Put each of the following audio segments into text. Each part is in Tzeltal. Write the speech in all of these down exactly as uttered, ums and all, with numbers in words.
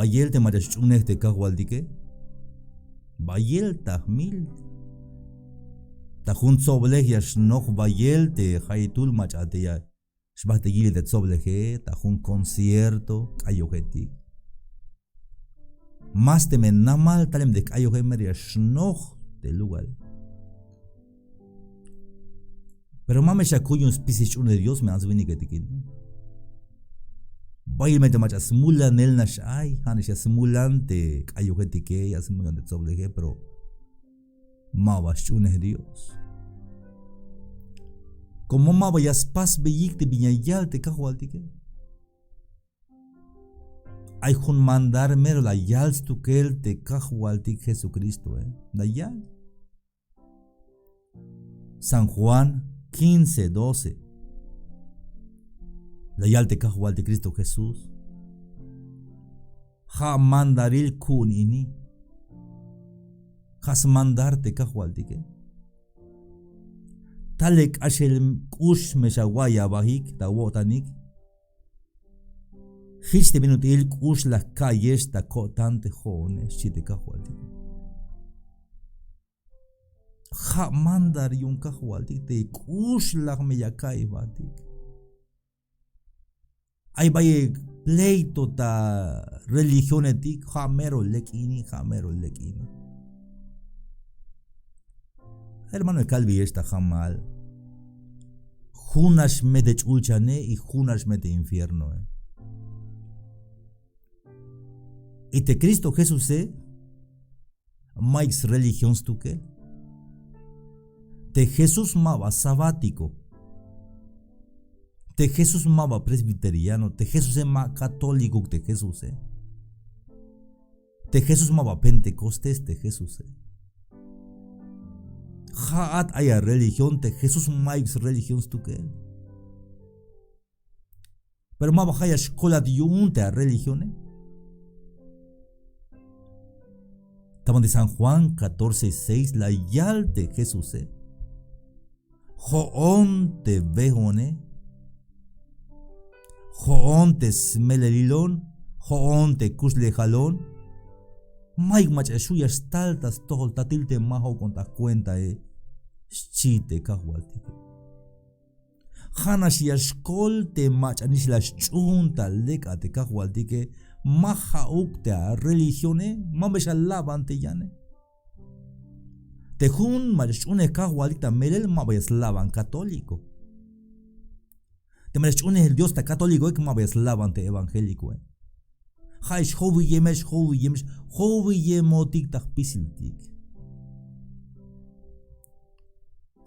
Bayel te mach'a sch'unej te kajwaltike. Bayel ta jmil. Ta jun tsoblej ya xnoj bayel te jaytul mach'a te ya xbajt te yilel te tsobleje, ta jun concierto, k'ayojetik. Más teme namal talem te jk'ayoje mero ya xnoj te lugar. Pero ma me xakuy yu'un spisil sch'unej Dios me ants winiketik in. Bayel me te mach'a smulanel nax ay, ja' nax ya smulan te k'ayojetike, ya smulan te tsobleje, pero ma ba sch'unej Dios. Como ma ba ya spasbeyik te bin ya yal te kajwaltike. Ay jun mandar mero la yal stukel te kajwaltik Jesucristoe. La yal. San Juan quince doce. La yal te kajwaltik Cristo Jesús. Ja' mandaril ku'un ini. Ja' smandar te kajwaltike. Tale k'axel k'ux me xawa'y abajik ta awo'tanik. Jich te bin ut'il k'ux la jka'yex ta ko'tan te jo'one, xchi te kajwaltike. Ja' mandar yu'un kajwaltik te k'ux la me ya ka'iy jbatik. Ay bayel pleito ta religionetik, ja' mero lek ini, ja' mero lek ini. Hermano, kalbeyex ta jamal. Junax me te ch'ulchane y junax me te infiernoe. Y te Cristo Jesuse, mayuk sreligión stukel. Te Jesús ma ba sabático. Te Jesús ma ba presbiteriano. Te Jesuse ma católico te Jesuse. Te Jesús ma ba pentecostés te Jesuse. Ja'at ay a religión, te Jesús mayuk sreligión stukel. Pero ma ba ja' ya xkolat yu'un te a religione. Ta banti San Juan catorce seis la yal te Jesuse. Jo'on te weone. Jo'on te smelelilon. Jo'on te kuxlejalon. Mayuk mach'a xu' ya xtal ta stojol tatil te ma jok'on ta jkuentae, xchi te kajwaltike. Ja' nax ya xkol te mach'anix la xch'uun ta lek a te kajwaltike, ma ja'uk te a religione, ma me xalaban te yane. Te jun mach'a sch'unej kajwaltik ta melel ma ba ya slaban católico. Te mach'a sch'unej Dios ta católicoe ma ba ya slaban te evangélicoe. Ja'ex jowiyemex, jowiyemex, jowiyemotik ta jpisiltik.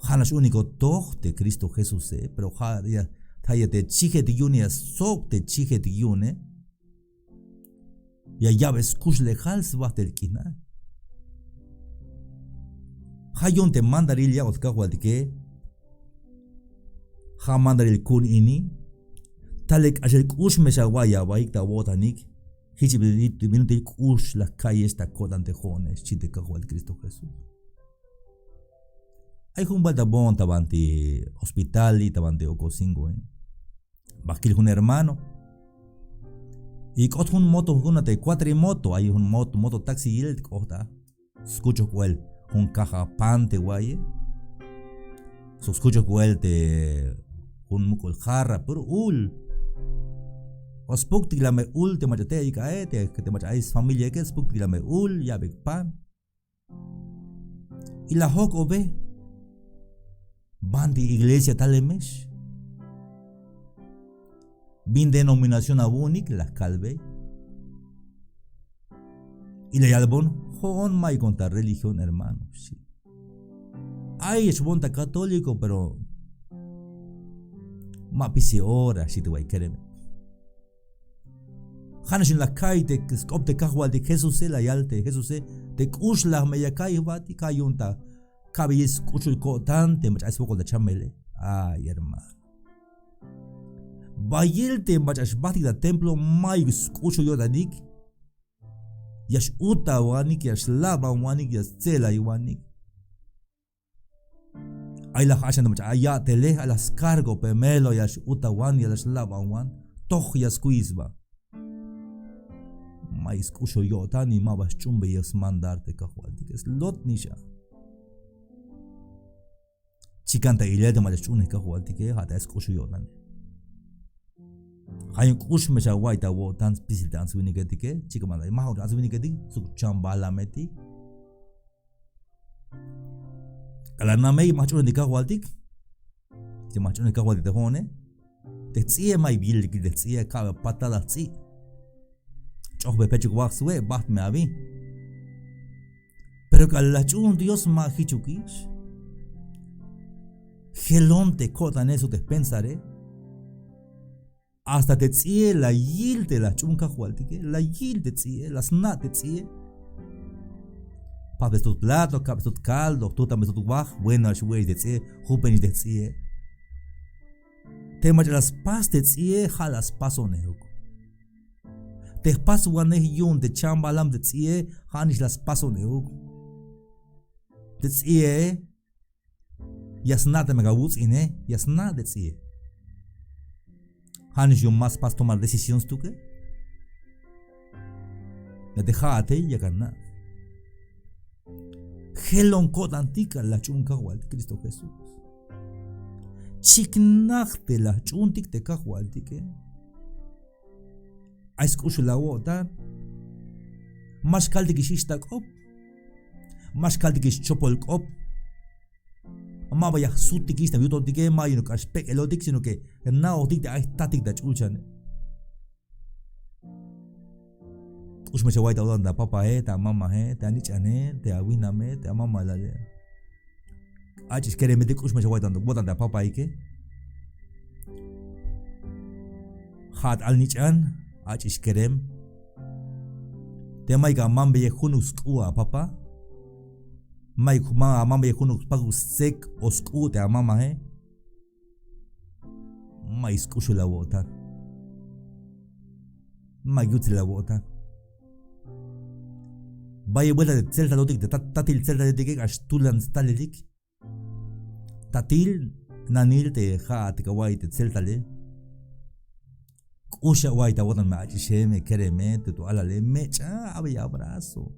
Ja' nax único toj te Cristo Jesuse, pero ja' ya, ja' ya te chijetik yu'une, ya stsob te chijetik yu'une. Ya ya'be skuxlejal sbajtel k'inal. Ja' yu'un te mandaril yak'ot kajwaltike. Ja' mandaril ku'un ini. Tale k'axel k'ux me xawa'y abajik ta awo'tanik. Jich bin ut'il k'ux la jka'yex ta ko'tan te jo'one, xchi te kajwaltik Cristo Jesús. Ay jun buelta boon ta banti hospital y ta banti Ocosingoe. Ba kil jun hermano. Y k'ot jun moto, jun a te cuatrimoto, ay jun moto, moto taxi yilel k'ot a. Skuchoj k'oel jun caja pan te wa'aye. Sok skuchoj k'oel te jun muk'ul jarra, puro ul. O spuktik la me ul te mach'a tey ayik a'e, te, te mach'a ay sfamiliaike, spuktik la me ul, ya'beyik pan. Y la jojk'obe, banti iglesia talemex, bin denominación awu'unik, la kalbey. Y la yalbon, jo'on mayukon ta religión, hermano, xchi. Ay, ya xbon ta católico, pero ma pisil ora, xchi te wa'ay kereme. Ja' nax in la ka'iy te sk'op te kajwaltik Jesuse, la yal te Jesuse, te k'ux la me ya ka'iy jbatik, ja' yu'un ta kabeyix sk'uxul ko'tan te mach'a ay swokol ta chamele. Ay hermano. Bayel te mach'a xbajtik ta templo mayuk sk'uxul yo'tanik. Ya x-utawanik, ya xlabanwanik, ya stse'elaywanik. Ay la ja'xan te mach'a ay ya'tele, ay la skargope, melo ya x-utawan, ya la xlabanwan, toj ya skuy sba. Ma'yuk sk'uxul yo'tan y ma ba sch'uhunbeyel smandar te kajwaltike, slotnix a. Chikan ta ilel te mach'a sch'uhunej kajwaltike, ja' te ay sk'uxul yo'tane. Ja' yu'un k'ux me xawa'iy ta awo'tan spisil te ants winiketike, chikan ma, ma ja'uk ants winiketik sok chambalametik. K'alal namey ma jch'uhunej te kajwaltik. Te ma jch'uhunej kajwaltik te jo'one. Te jts'i'e, ma'yuk yilel te jts'i'e, kabe patada jts'i'. Ch'ojbe pechuk waj swe', bajt me abi. Pero k'alal la jch'uhun Dios ma jichukix. Jelon te ko'tane sok te jpensare. Hasta te jts'i'e la yil te la jch'uhun kajwaltike, la yil te jts'i'e, la sna' te jts'i'e. Pajbe stot plato, kabe stot caldo, jtutanbe stot waj, bueno, xwe'ix te jts'i'e, jupenix te jts'i'e. Te mach'a la spas te jts'i'e, ja' la spasonejuk. Te jpaswanej yu'un te chambalam te jts'i'e, ja'nix la spasonejuk. Te jts'i'e ya sna' teme ka awuts'ine, ya sna' te jts'i'e. Ja'nix yu'un ma spas tomar decisión stukel. Ya te ja'ate yak ana'. Jelon ko'tantik k'alal la jch'uhun kajwaltik Cristo Jesús. Chiknaj te la jch'uhuntik te kajwaltike. Ay sk'uxul awo'tan. Ma xkaltikix ix ta k'op. Ma xkaltikix chopol k'op. Ma ba ya jsutikix ta yutotike, ma yu'unuk k'ax pek'elotik, sino que na'ojtik te ay jtatik ta ch'ulchane. K'ux me xawa'iy ta awo'tan te apapae, te amamae, te anich'ane, te awijname, te amamalale. Ach'ix keremetik, k'ux me xawa'iy ta awo'tan te apapaike. Ja'at alnich'an, ach'ix kerem. Te ma'yuk amambeyej junuk sk'u' apapa. Ma'yuk ma amambeyej junuk spakuk stsek o sk'u' te amamae. Ma'yuk sk'uxul awo'tan. Ma'yuk yutsil awo'tan. Bayel buelta te tseltalotik, te tat-, tatil tseltaletike k'ax tulan stalelik. Tatil nanil te ja'at te kawa'iy te tseltale. K'ux awa'iy ta awo'tan me ach'ixe, me kereme, te to alale, mech'a, abey abrazo.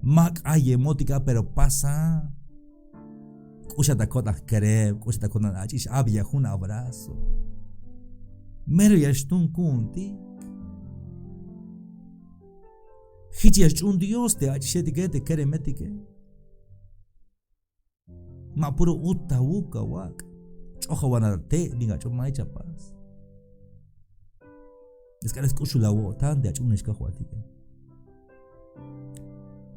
Ma k'ayemotik a, pero pasa. K'uxa ta ko'tan jkerem, k'uxa ta ko'tan ach'ix, abey a jun abrazo. Mero ya xtuun ku'untik. Jich ya xch'uun Dios te ach'ixetike, te keremetike. Ma puro ut ta awuk awak'. Ch'oj awan ate', bin ach'oj, ma jich apas. Sk'an sk'uxul awo'tan te ach'uunej kajwaltike.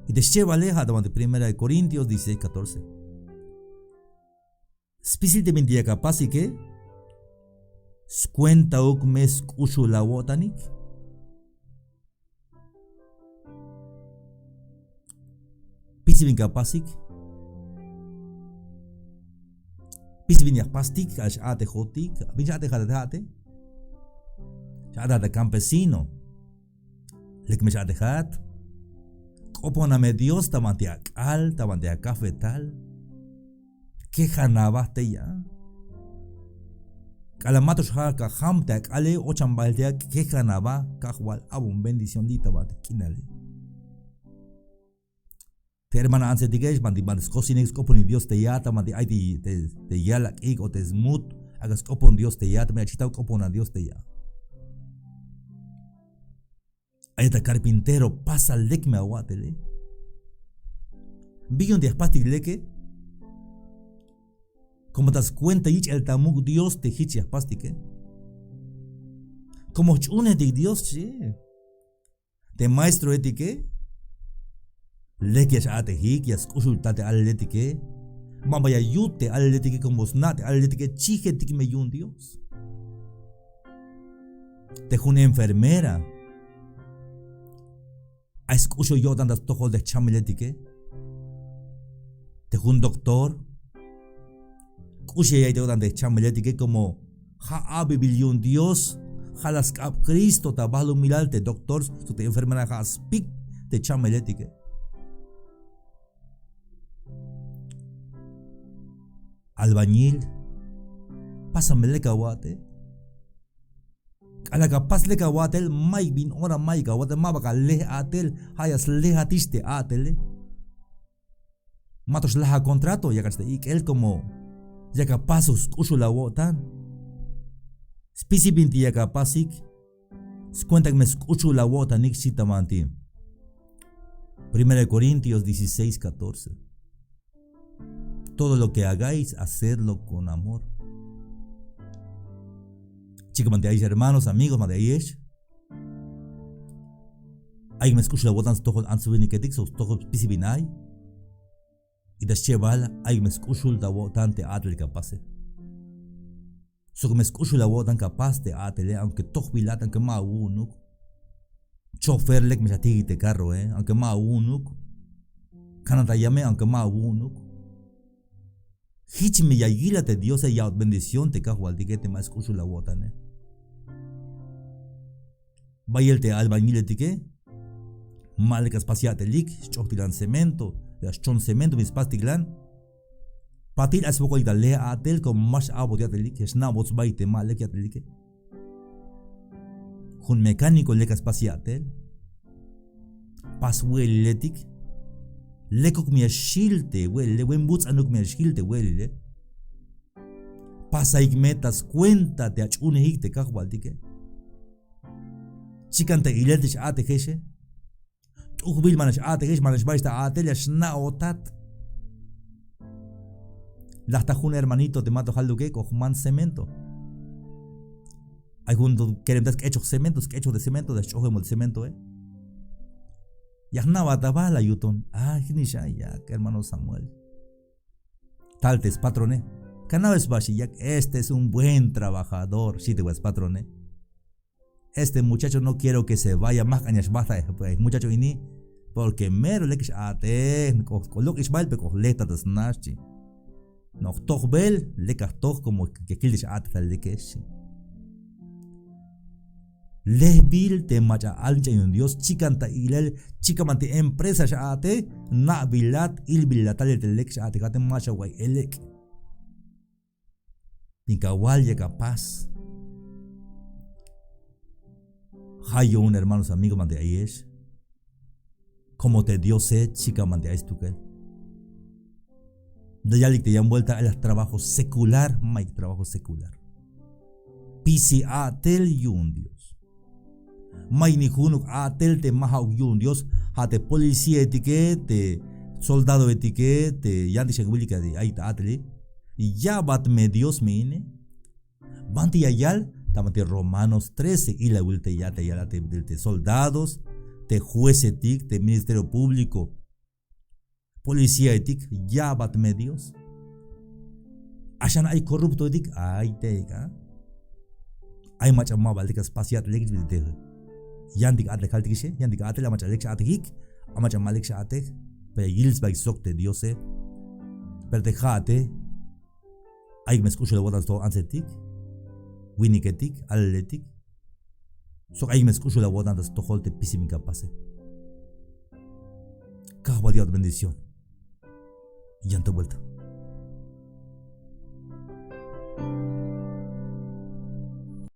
Y te xchebale ja' ta banti Primera de Corintios dieciséis catorce. Spisil te bintik yak apasike, skuentauk me sk'uxul awo'tanik. Spisil bin ka apasik. Spisil bin ya jpastik, k'ax a'tejotik. Bin x-a'tejat te ja'ate? X-a'tejat te campesino. Lek me x-a'tejat. K'opona me Dios ta banti ak'al, ta banti acafetal. Kejan aba tey a. K'alal ma to xja'at ka jam te ak'ale, ochan bael tey a, kejan aba, Kajwal, abon bendición li' ta banti k'inale. Te hermana antsetike, banti, banti skocine, sk'oponik Dios tey a, ta banti ay te, te, te yalak'ik o te smut, ak'a sk'opon Dios tey a, ta banti ach'ix ta k'oponak Dios tey a. Ay ta carpintero, pasa lek me awa'tele. Bin yu'un te ya jpastik leke. Como ta skuenta yich'el ta muk' Dios te jich ya jpastike. Como jch'uunejtik Dios xchi. Te maestroetike lek ya x-a'tejik, ya sk'uxul tal te alaletike. Ma ba ya yut te alaletike, como sna' te alaletike, chijetik me yu'un Dios. Te jun enfermera, ay sk'uxul yo'tan ta stojol te jchameletike. Te jun doctor, k'ux ya ya'iy te yo'tan te jchameletike, como ja' abibil yu'un Dios, ja' la sk'ab Cristo ta balumilal, te doctor sok te enfermera ja' spik te chameletike. Albañil, pasa me lek awa'te. K'alal ya apas lek awa'tel, mayuk bin ora mayuk awa'tel, ma ba ya alej a'tel, ja' ya slejatix te a'tele. Ma to xlaj akontrato, yak'an te ik'el como yak apas sk'uxul awo'tan. Spisil bintik yak apasik, skuenta me sk'uxul awo'tanik, xchi ta banti Primera de Corintios dieciséis catorce. Todo lo que hagáis, hacedlo con amor. Chikan banti ayex hermanos, amigos, banti ayex, ayuk me sk'uxul awo'tan stojol ants winiketik sok stojol spisil bin ay. Y ta schebal ayuk me sk'uxul ta awo'tan te a'tel ya apase. Sok me sk'uxul awo'tan ya apas te a'tele, aunque tojbilat, aunque ma awu'unuk. Chofer, lek me xatijik te carroe, aunque ma awu'unuk. Kanantaya me, aunque ma awu'unuk. Jich me ya yilat te Diose, ya'ot bendición te Kajwaltike te ma sk'uxul awo'tane. Bayel te albañiletike, ma lek ya spas ya'telik, sch'ojtiklan cemento, ya schon cemento bin spastiklan. Patil ay swokolik ta lej a'tel como ma x-a'bot ya'telik, ya xna'bot sbaik te ma lek ya'telike. Jun mecánico, lek ya spas ya'tel. Pas we'eliletik. Lekuk me ya xjil te we'elile, buen buts'anuk me ya xjil te we'elile. Pasaik me ta skuenta te ach'uunejik te Kajwaltike. Chikan ta ilel te x-a'tejexe. T'ujbil, ma nax a'tejex, ma nax bayex ta a'tel, ya xna'otat. La jta jun hermanito te ma to jaluke, k'o jman cemento. Ay jun to kerem ta sk'echoj cemento, sk'echoj te cemento, ta sch'ojemol te cementoe. Ya jna'bat a ba, la yuton. Ay, jnix a yak, hermano Samuel. Tal te spatrone. Kanabe sba, xi yak, este es un buen trabajador, xi te ba spatrone. Este muchacho no quiero que se vaya, ma jk'an ya xbajt a muchacho ini, porque mero lek x-a'tej, k'o lok'ix bael, pero k'o jlejtat a sna, xchi. No jtojbel, lek a jtoj como que kil te x-a'tej ta leke, xchi. Lejbil te mach'a alnich'an yu'un Dios, chikan ta ilel, chikan banti empresa x-a'tej, na'bilat, ilbilat talel te lek x-a'tejate, ma xawa'iy elek'. Bin kawal yak apas. Ja' yu'un, hermanos, amigos, banti ayex. Como te Diose, chikan banti ay stukel. La yalik te yan vuelta, ay la trabajo secular, mayuk trabajo secular. Spisil a'tel yu'un Dios. Mayuk ni junuk a'tel te ma ja'uk yu'un Dios, ja' te policíaetike, te soldadoetike, te yantik xan wilik ay ta a'tele. Ya'bat me Dios me ine. Banti ya yal ta banti Romanos trece, ilawil te ya, te yal te, te, te soldados, te juecetik, te ministerio público, policíaetik, ya'bat me Dios. Axan ay corruptoetik, ay tey a. Ay mach'a ma ba lek a spas ya'telek, te yantik a'tel kaltikixe, yantik a'tel, a mach'a lek x-a'tejik, a mach'a ma lek x-a'tej. Pero ya yil sbaik sok te Diose. Pero te ja'ate, ayuk me sk'uxul awo'tan stojol antsetik, winiketik, alaletik. Sok ayuk me sk'uxul awo'tan ta stojol te spisil bin ya apase. Kajwaltik ya'ot bendición. Yan to vuelta.